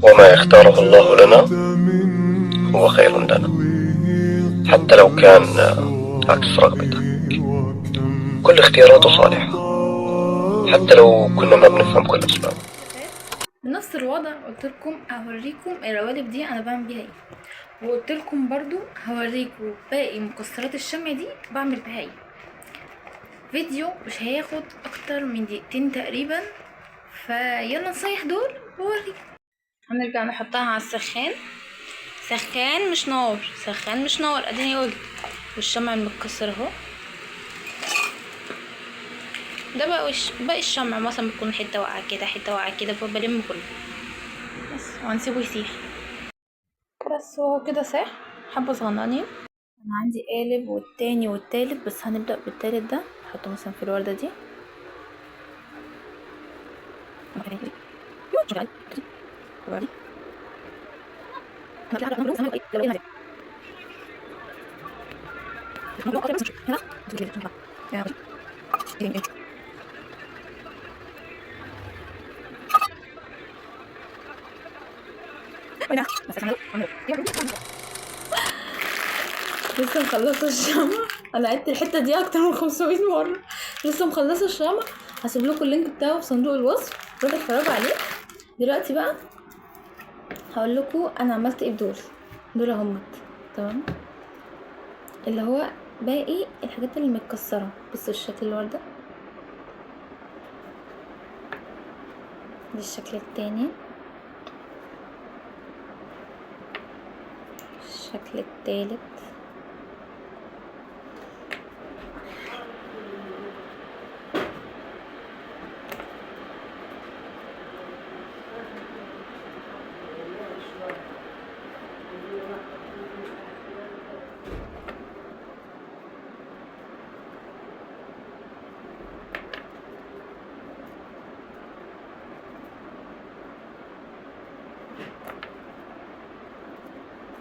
وما يختاره الله لنا هو خير لنا، حتى لو كان عكس رغبتك. كل اختياراته صالحة، حتى لو كنا ما بنفهم كل أسبابه. بنفس الوضع قلت لكم هوريكم الروالب دي انا بعمل بيها ايه، وقلت لكم برضو هوريكم باقي مكسرات الشمع دي بعمل بيها ايه. فيديو مش هياخد اكتر من دقيقتين تقريبا، فيلا نصيح دول ووريكم. هنرجع نحطها على السخان، سخان مش نار، سخان مش نار، اديني قلت. والشمع المتكسر اهو ده بقى وش باقي الشمع، مثلا بتكون حتة واقعه كده حتة واقعه كده، فبلم كله بس وهنسيبه يسيح بس. وهو كده ساح حبه صغننين. انا عندي قالب والتاني والتالت، بس هنبدا بالتالت ده، نحطه مثلا في الورده دي. لسه مخلصة الشمع، انا عدت الحتة دي اكتر من 500 مرة. لسه مخلصة الشمع، هسيب لكم ال link بتاعه في صندوق الوصف، روحوا اتفرجوا عليه. دلوقتي بقى هقول لكم انا عملت ايه بدول. دول اهمت تمام، اللي هو باقي الحاجات اللي متكسره. بصوا الشكل الورده ده، الشكل التاني، الشكل التالت،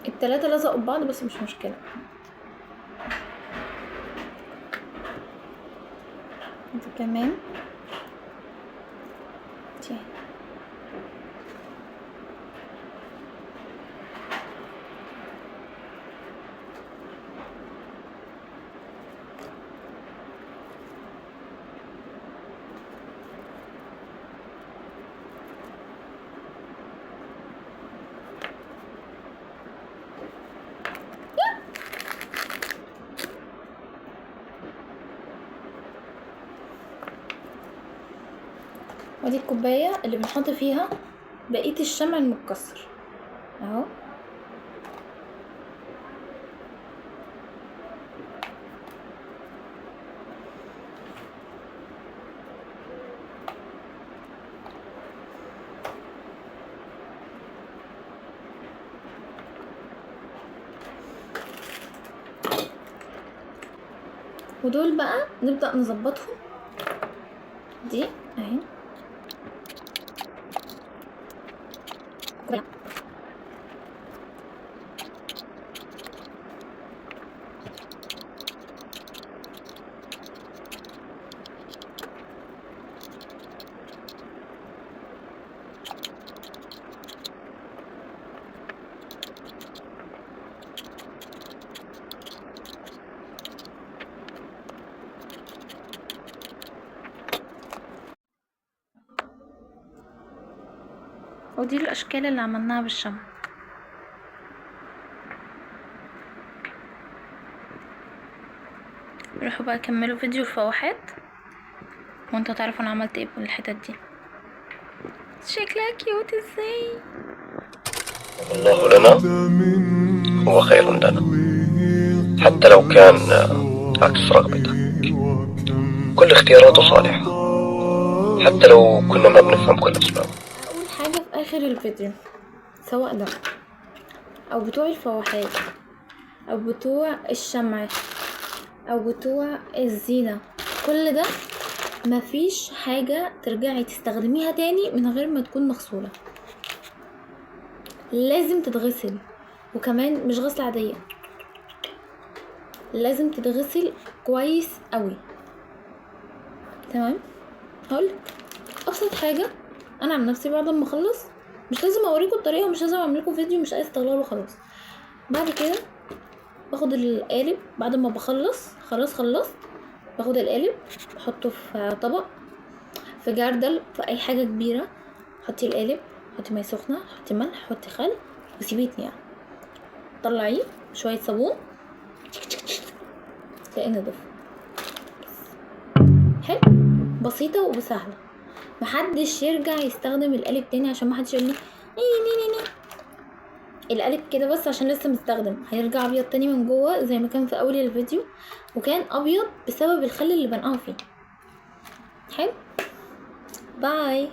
التلاتة لزقوا ببعض بس مش مشكلة. انت كمان دي. ودي الكوباية اللي بنحط فيها بقية الشمع المتكسر اهو. ودول بقى نبدأ نظبطهم. دي اهي ودي الاشكال اللي عملناها بالشمع. روحوا بقى كملوا فيديو الفواحات وانتوا تعرفوا انا عملت ايه بالحتت دي. شكلها cute ازاي. الله لنا هو خير لنا، حتى لو كان عكس رغبتك. كل اختياراته صالحة، حتى لو كنا ما بنفهم كل أسبابه. اقول حاجة في اخر الفيديو، سواء ده او بتوع الفواحات او بتوع الشمع او بتوع الزينة، كل ده مفيش حاجة ترجعي تستخدميها تاني من غير ما تكون مغسولة. لازم تتغسل، وكمان مش غسلة عادية، لازم تتغسل كويس قوي. تمام؟ هقولك ابسط حاجة، انا عن نفسي بعد ما اخلص مش لازم اوريكم الطريقة ومش لازم اعمل لكم فيديو، مش اي استغلال وخلاص. بعد كده باخد القالب، بعد ما بخلص خلاص خلصت، باخد القالب بحطه في طبق، في جردل، في اي حاجة كبيرة. حطي القالب، حطي مية سخنة، حطي ملح، حطي خل، وسيبيه يتنقع. طلعيه شوية صابون، تلاقيه نضف. حلو، بسيطة وسهلة. محدش يرجع يستخدم القالب تاني، عشان محدش يقول لي ني ني ني ني. القالب كده بس عشان لسه مستخدم، هيرجع ابيض تاني من جوه زي ما كان في اول الفيديو، وكان ابيض بسبب الخل اللي بنقعه فيه. حلو، باي.